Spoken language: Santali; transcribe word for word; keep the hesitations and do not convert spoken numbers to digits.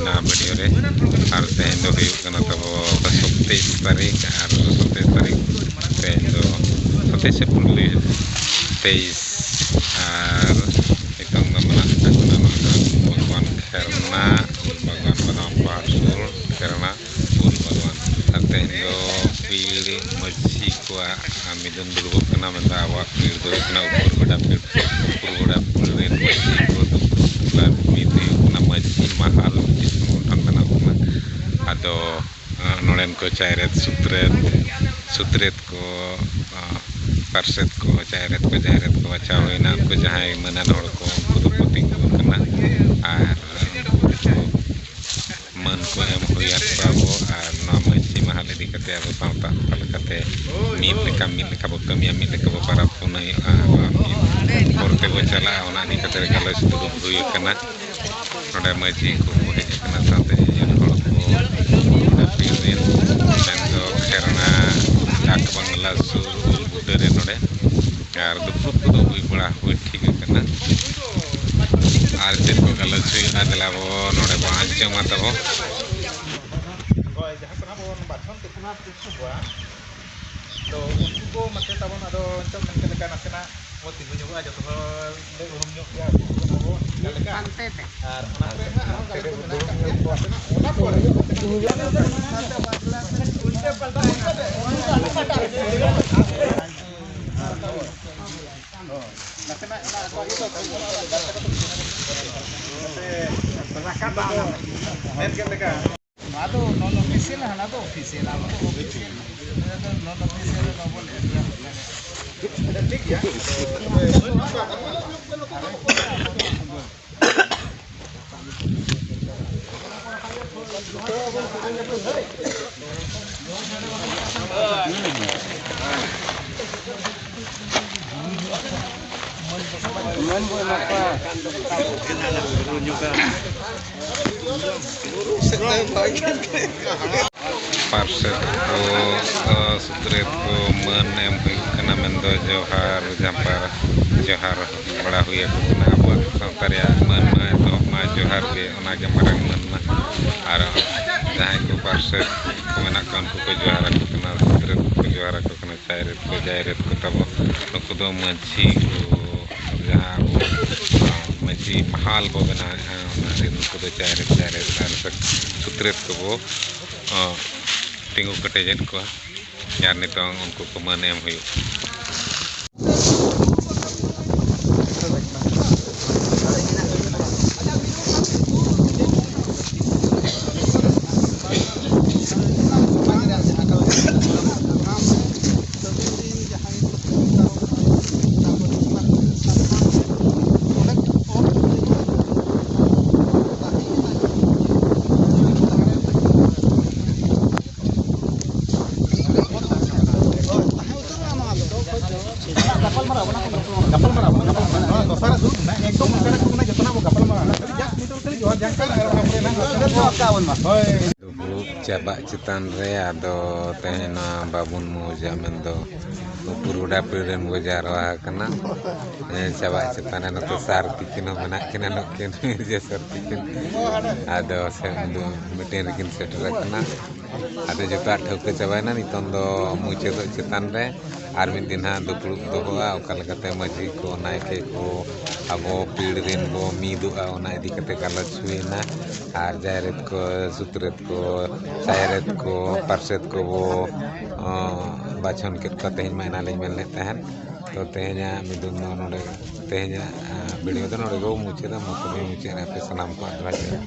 ᱱᱚᱣᱟ ᱵᱷᱤᱰᱤᱭᱳ ᱨᱮ᱾ ᱟᱨ ᱛᱮᱦᱮᱧ ᱫᱚ ᱦᱩᱭᱩᱜ ᱠᱟᱱᱟ ᱛᱟᱵᱚ ᱥᱟᱛᱟᱥ ᱛᱟᱹᱨᱤᱠᱷ, ᱟᱨ ᱥᱟᱛᱟᱥ ᱛᱟᱹᱨᱤᱠᱷ ᱛᱮᱦᱮᱧ ᱫᱚ ᱥᱟᱛᱟᱥ ᱮᱯᱨᱤᱞ ᱛᱮᱭᱤᱥ᱾ ᱟᱨ ᱱᱤᱛᱚᱝ ᱫᱚ ᱢᱮᱱᱟᱜ ᱟᱠᱟᱫ ᱵᱚᱱᱟ ᱱᱚᱣᱟ ᱫᱚ ᱵᱷᱚᱜᱽᱣᱟᱱ ᱠᱷᱮᱨᱱᱟ ᱩᱞ ᱵᱟᱜᱽᱣᱟᱱ, ᱵᱟᱫᱟᱢ ᱯᱟᱦᱟᱲ ᱥᱩᱨ ᱠᱷᱮᱨᱱᱟ ᱩᱞ ᱵᱟᱜᱽᱣᱟᱱ᱾ ᱟᱨ ᱛᱮᱦᱮᱧ ᱫᱚ ᱯᱤᱲ ᱢᱟᱹᱡᱷᱤ ᱠᱚᱣᱟᱜ ᱢᱤᱫᱩᱱ ᱫᱩᱲᱩᱵᱚᱜ ᱠᱟᱱᱟ, ᱢᱮᱱᱫᱚ ᱟᱵᱚᱣᱟᱜ ᱯᱤᱲ ᱫᱚ ᱦᱩᱭᱩᱜ ᱠᱟᱱᱟ ᱩᱯᱚᱨ ᱜᱚᱰᱟ ᱯᱤᱲ᱾ ᱩᱯᱚᱨ ᱜᱚᱰᱟ ᱯᱤᱲ ᱨᱮᱱ ᱢᱟᱹᱡᱷᱤ ᱠᱚ ᱫᱩᱯᱲᱩᱵ ᱠᱟᱱᱟ, ᱢᱤᱫ ᱦᱩᱭᱩᱜ ᱠᱟᱱᱟ ᱢᱟᱹᱡᱷᱤ ᱢᱟᱦᱟᱞ ᱢᱤᱫᱴᱤᱡ ᱥᱚᱝᱜᱚᱴᱷᱚᱱ ᱵᱮᱱᱟᱣ ᱠᱟᱱᱟ᱾ ᱟᱫᱚ, ᱟᱸ, ᱱᱚᱰᱮᱱ ᱠᱚ ᱪᱟᱭᱨᱮᱛ ᱥᱩᱛᱨᱮᱛ, ᱥᱩᱛᱨᱮᱛ ᱠᱚ, ᱟᱸ, ᱯᱟᱨᱥᱮᱛ ᱠᱚ, ᱪᱟᱭᱨᱮᱛ ᱠᱚ, ᱡᱟᱭᱨᱮᱛ ᱠᱚ ᱵᱟᱪᱷᱟᱣ ᱦᱩᱭᱱᱟ᱾ ᱩᱱᱠᱩ ᱡᱟᱦᱟᱸᱭ ᱢᱟᱹᱱᱟᱱ ᱦᱚᱲ ᱠᱚ, ᱩᱱᱠᱩ ᱫᱚᱠᱚ ᱛᱤᱸᱜᱩ ᱟᱠᱟᱱᱟ᱾ ᱟᱨ ᱩᱱᱠᱩ ᱢᱟᱹᱱ ᱠᱚ ᱮᱢ ᱦᱩᱭᱟᱫ ᱠᱚᱣᱟ ᱵᱚ᱾ ᱟᱨ ᱱᱚᱣᱟ ᱢᱟᱹᱡᱷᱤ ᱢᱟᱦᱟᱞ ᱤᱫᱤ ᱠᱟᱛᱮ ᱟᱵᱚ ᱥᱟᱶᱛᱟ ᱚᱠᱟ ᱞᱮᱠᱟᱛᱮ ᱢᱤᱫ ᱞᱮᱠᱟ, ᱢᱤᱫ ᱞᱮᱠᱟ ᱵᱚ ᱠᱟᱹᱢᱤᱭᱟ, ᱢᱤᱫ ᱞᱮᱠᱟ ᱵᱚ ᱯᱟᱨᱟᱵᱽ ᱯᱩᱱᱟᱹᱭᱚᱜᱼᱟ, ᱟᱵᱚᱣᱟᱜ ᱢᱤᱫ ᱦᱚᱨ ᱛᱮᱵᱚ ᱪᱟᱞᱟᱜᱼᱟ, ᱚᱱᱟ ᱤᱫᱤ ᱠᱟᱛᱮ ᱜᱟᱞᱚᱪ ᱫᱩᱲᱩᱵ ᱦᱩᱭ ᱟᱠᱟᱱᱟ᱾ ᱱᱚᱰᱮ ᱢᱟᱹᱡᱷᱤ ᱠᱚᱠᱚ ᱦᱮᱡ ᱟᱠᱟᱱᱟ, ᱥᱟᱶᱛᱮ ᱧᱮᱧᱮᱞ ᱦᱚᱲ ᱠᱚ, ᱜᱟᱛᱮ ᱨᱮᱱ, ᱢᱮᱱᱫᱚ ᱠᱷᱮᱨᱱᱟ ᱰᱟᱠ ᱵᱟᱝᱞᱟ ᱥᱩᱨ ᱩᱞ ᱵᱩᱴᱟᱹ ᱨᱮ ᱱᱚᱰᱮ᱾ ᱟᱨ ᱫᱩᱯᱲᱩᱵ ᱠᱚᱫᱚ ᱦᱩᱭ ᱵᱟᱲᱟ ᱦᱩᱭ ᱴᱷᱤᱠ ᱟᱠᱟᱱᱟ᱾ ᱟᱨ ᱪᱮᱫ ᱠᱚ ᱜᱟᱞᱚᱪ ᱦᱩᱭᱩᱜᱼᱟ, ᱫᱮᱞᱟ ᱵᱚ ᱱᱚᱰᱮ ᱵᱚ ᱟᱸᱡᱚᱢᱟ ᱛᱟᱵᱚ᱾ ᱡᱟᱦᱟᱸ ᱠᱚ ᱱᱟᱜ ᱵᱚᱱ ᱵᱟᱪᱷᱚᱱ ᱛᱮ ᱠᱚᱣᱟ, ᱛᱚ ᱩᱱᱠᱩ ᱠᱚ ᱢᱟᱥᱮ ᱛᱟᱵᱚᱱ, ᱟᱫᱚ ᱱᱤᱛᱚᱜ ᱢᱮᱱ ᱠᱮᱫ ᱞᱮᱠᱟ ᱱᱟᱥᱮᱱᱟᱜ ᱵᱚ ᱛᱤᱸᱜᱩ ᱧᱚᱜᱚᱜᱼᱟ, ᱡᱚᱛᱚ ᱦᱚᱲ ᱞᱮ ᱩᱨᱩᱢ ᱧᱚᱜ ᱜᱮᱭᱟ ᱩᱱᱠᱩ ᱠᱚ ᱠᱟᱱᱟ ᱵᱚ ᱪᱮᱫ ᱞᱮᱠᱟ᱾ ᱯᱟᱱᱛᱮ ᱛᱮ᱾ ᱟᱨ ᱚᱱᱟ ᱠᱚᱨᱮ ᱦᱟᱸᱜ ᱟᱨᱦᱚᱸ ᱜᱟᱞᱚᱪ ᱠᱚ ᱢᱮᱱᱟᱜ ᱟᱠᱟᱫ ᱜᱮᱭᱟ, ᱛᱚ ᱱᱟᱥᱮᱱᱟᱜ ᱚᱱᱟ ᱠᱚ ᱟᱨᱦᱚᱸ ᱩᱞᱴᱟᱹ ᱯᱟᱞᱴᱟ ᱦᱩᱭ ᱠᱟᱛᱮ ᱚᱱᱟ ᱫᱚ ᱟᱞᱚ ᱯᱟᱞᱴᱟᱜ ᱨᱮ᱾ ᱱᱟᱥᱮᱱᱟᱜ ᱚᱱᱟ ᱟᱠᱚᱣᱟᱜ ᱤᱭᱟᱹ ᱫᱚ ᱢᱮᱱ ᱠᱮᱫ ᱞᱮᱠᱟ᱾ ᱱᱚᱣᱟ ᱫᱚ ᱱᱚᱱ ᱚᱯᱷᱤᱥᱤᱭᱟᱞ, ᱦᱟᱱᱟ ᱫᱚ ᱚᱯᱷᱤᱥᱤᱭᱟᱞ, ᱟᱵᱚ ᱫᱚ ᱚᱯᱷᱤᱥᱤᱭᱟᱞ᱾ ᱱᱚᱣᱟ ᱫᱚ ᱱᱚᱱ ᱚᱯᱷᱤᱥᱤᱭᱟᱞ ᱨᱮ ᱵᱟᱵᱚᱱ ᱮᱰᱨᱮᱥ ᱫᱟᱲᱮᱭᱟᱜᱼᱟ᱾ ᱴᱷᱤᱠ ᱜᱮᱭᱟ᱾ ᱯᱟᱨᱥᱮᱛ ᱠᱚ, ᱥᱩᱛᱨᱮᱛ ᱠᱚ ᱢᱟᱹᱱ ᱮᱢ ᱦᱩᱭᱩᱜ ᱠᱟᱱᱟ, ᱢᱮᱱᱫᱚ ᱡᱚᱦᱟᱨ ᱡᱟᱢᱯᱟᱨ, ᱡᱚᱦᱟᱨ ᱵᱟᱲᱟ ᱦᱩᱭ ᱟᱠᱚ ᱠᱟᱱᱟ᱾ ᱟᱵᱚᱣᱟᱜ ᱥᱟᱶᱛᱟ ᱨᱮᱭᱟᱜ ᱢᱟᱹᱱ ᱢᱟ ᱮᱛᱚᱦᱚᱵ ᱢᱟ ᱡᱚᱦᱟᱨ ᱜᱮ, ᱚᱱᱟᱜᱮ ᱢᱟᱨᱟᱝ ᱢᱟᱹᱱ ᱢᱟ᱾ ᱟᱨ ᱡᱟᱦᱟᱸᱭ ᱠᱚ ᱯᱟᱨᱥᱮᱛ ᱠᱚ ᱢᱮᱱᱟᱜ ᱠᱚᱣᱟ, ᱩᱱᱠᱩ ᱠᱚ ᱡᱚᱦᱟᱨ ᱟᱠᱚ ᱠᱟᱱᱟ, ᱥᱩᱛᱨᱮᱛ ᱠᱚ ᱡᱚᱦᱟᱨ ᱟᱠᱚ ᱠᱟᱱᱟ, ᱪᱟᱭᱨᱮᱛ ᱠᱚ, ᱡᱟᱭᱨᱮᱛ ᱠᱚ ᱛᱟᱵᱚ, ᱱᱩᱠᱩ ᱫᱚ ᱢᱟᱹᱡᱷᱤ ᱠᱚ, ᱡᱟᱦᱟᱸ ᱟᱵᱚ, ᱟ, ᱢᱟᱹᱡᱷᱤ ᱢᱟᱦᱟᱞ ᱵᱚ ᱵᱮᱱᱟᱣᱮᱫᱼᱟ, ᱚᱱᱟ ᱨᱮ ᱱᱩᱠᱩ ᱫᱚ ᱪᱟᱭᱨᱮᱛ, ᱪᱟᱭᱨᱮᱛ ᱟᱨ ᱥᱩᱛᱨᱮᱛ ᱠᱚᱵᱚ, ᱟ, ᱛᱤᱸᱜᱩ ᱠᱮᱴᱮᱡᱮᱫ ᱠᱚᱣᱟ᱾ ᱟᱨ ᱱᱤᱛᱚᱝ ᱩᱱᱠᱩ ᱠᱚ ᱢᱟᱹᱱ ᱮᱢ ᱦᱩᱭᱩᱜ᱾ ᱜᱟᱯᱟᱞᱢᱟᱨᱟᱣ ᱵᱚᱱ, ᱜᱟᱯᱟᱞᱢᱟᱨᱟᱣ ᱵᱚᱱ, ᱜᱟᱯᱟᱞᱢᱟᱨᱟᱣ᱾ ᱱᱚᱣᱟ ᱫᱚᱥᱟᱨ ᱫᱩᱲᱩᱵ ᱢᱮ, ᱮᱠᱫᱚᱢ ᱚᱱᱠᱟᱱᱟᱜ ᱠᱚ ᱢᱮᱱᱟ, ᱡᱚᱛᱚᱱᱟᱜ ᱵᱚ ᱜᱟᱯᱟᱞᱢᱟᱨᱟᱣᱟ᱾ ᱠᱷᱟᱹᱞᱤ just ᱢᱤᱫ ᱫᱚᱢ ᱠᱷᱟᱹᱞᱤ ᱡᱚᱦᱟᱨ ᱡᱟᱦᱟᱸ ᱠᱟᱱᱟ, ᱟᱨ ᱚᱱᱟ ᱯᱚᱨᱮ ᱱᱟᱜ ᱦᱳᱭ᱾ ᱰᱩᱵᱩᱡ ᱪᱟᱵᱟᱜ ᱪᱮᱛᱟᱱ ᱨᱮ ᱟᱫᱚ ᱛᱮᱦᱮᱧ ᱱᱚᱣᱟ ᱵᱟᱵᱚᱱ ᱢᱩᱡᱟ ᱢᱮᱱᱫᱚ ᱩᱯᱨᱩᱰᱟ ᱯᱤᱲ ᱨᱮᱱ ᱵᱚ ᱡᱟᱨᱣᱟ ᱟᱠᱟᱱᱟ᱾ ᱦᱮᱸ, ᱪᱟᱵᱟᱜ ᱪᱮᱛᱟᱱ ᱨᱮ ᱱᱚᱛᱮ ᱥᱟᱨ ᱛᱤᱠᱤᱱ ᱦᱚᱸ ᱢᱮᱱᱟᱜ ᱠᱤᱱᱟ, ᱱᱩᱠᱤᱱ ᱢᱤᱨᱡᱟ ᱥᱟᱨ ᱛᱤᱠᱤᱱ᱾ ᱟᱫᱚ ᱥᱮ ᱩᱱᱫᱚ ᱢᱤᱫᱴᱮᱱ ᱨᱮᱠᱤᱱ ᱥᱮᱴᱮᱨ ᱟᱠᱟᱱᱟ᱾ ᱟᱫᱚ ᱡᱚᱛᱚᱣᱟᱜ ᱴᱷᱟᱹᱣᱠᱟᱹ ᱪᱟᱵᱟᱭᱮᱱᱟ, ᱱᱤᱛᱚᱝ ᱫᱚ ᱢᱩᱪᱟᱹᱫᱚᱜ ᱪᱮᱛᱟᱱ ᱨᱮ ᱟᱨ ᱢᱤᱫ ᱫᱤᱱ ᱦᱟᱸᱜ ᱫᱩᱯᱲᱩᱵ ᱫᱚᱦᱚᱜᱼᱟ᱾ ᱚᱠᱟ ᱞᱮᱠᱟᱛᱮ ᱢᱟᱹᱡᱷᱤ ᱠᱚ, ᱱᱟᱭᱠᱮ ᱠᱚ, ᱟᱵᱚ ᱯᱤᱲ ᱨᱮᱱ ᱵᱚ ᱢᱤᱫᱚᱜᱼᱟ, ᱚᱱᱟ ᱤᱫᱤ ᱠᱟᱛᱮ ᱜᱟᱞᱚᱪ ᱦᱩᱭᱮᱱᱟ᱾ ᱟᱨ ᱡᱟᱭᱨᱮᱛ ᱠᱚ, ᱥᱩᱛᱨᱮᱛ ᱠᱚ, ᱪᱟᱭᱨᱮᱛ ᱠᱚ, ᱯᱟᱨᱥᱮᱛ ᱠᱚᱵᱚ, ᱚᱸ, ᱵᱟᱪᱷᱚᱱ ᱠᱮᱫ ᱠᱚᱣᱟ ᱛᱮᱦᱮᱧ ᱢᱟ, ᱮᱱᱟᱱ ᱞᱤᱧ ᱢᱮᱱ ᱞᱮᱫ ᱛᱟᱦᱮᱸᱫ᱾ ᱛᱚ, ᱛᱮᱦᱮᱧᱟᱜ ᱢᱤᱫᱩᱱ ᱫᱚ ᱱᱚᱰᱮ, ᱛᱮᱦᱮᱧᱟᱜ, ᱟᱸ, video ᱫᱚ ᱱᱚᱰᱮ ᱜᱮᱵᱚ ᱢᱩᱪᱟᱹᱫᱟ᱾ ᱢᱟ ᱛᱚᱵᱮ ᱢᱩᱪᱟᱹᱫ ᱨᱮ ᱟᱯᱮ ᱥᱟᱱᱟᱢ ᱠᱚᱣᱟᱜ ᱡᱚᱦᱟᱨ ᱜᱮ᱾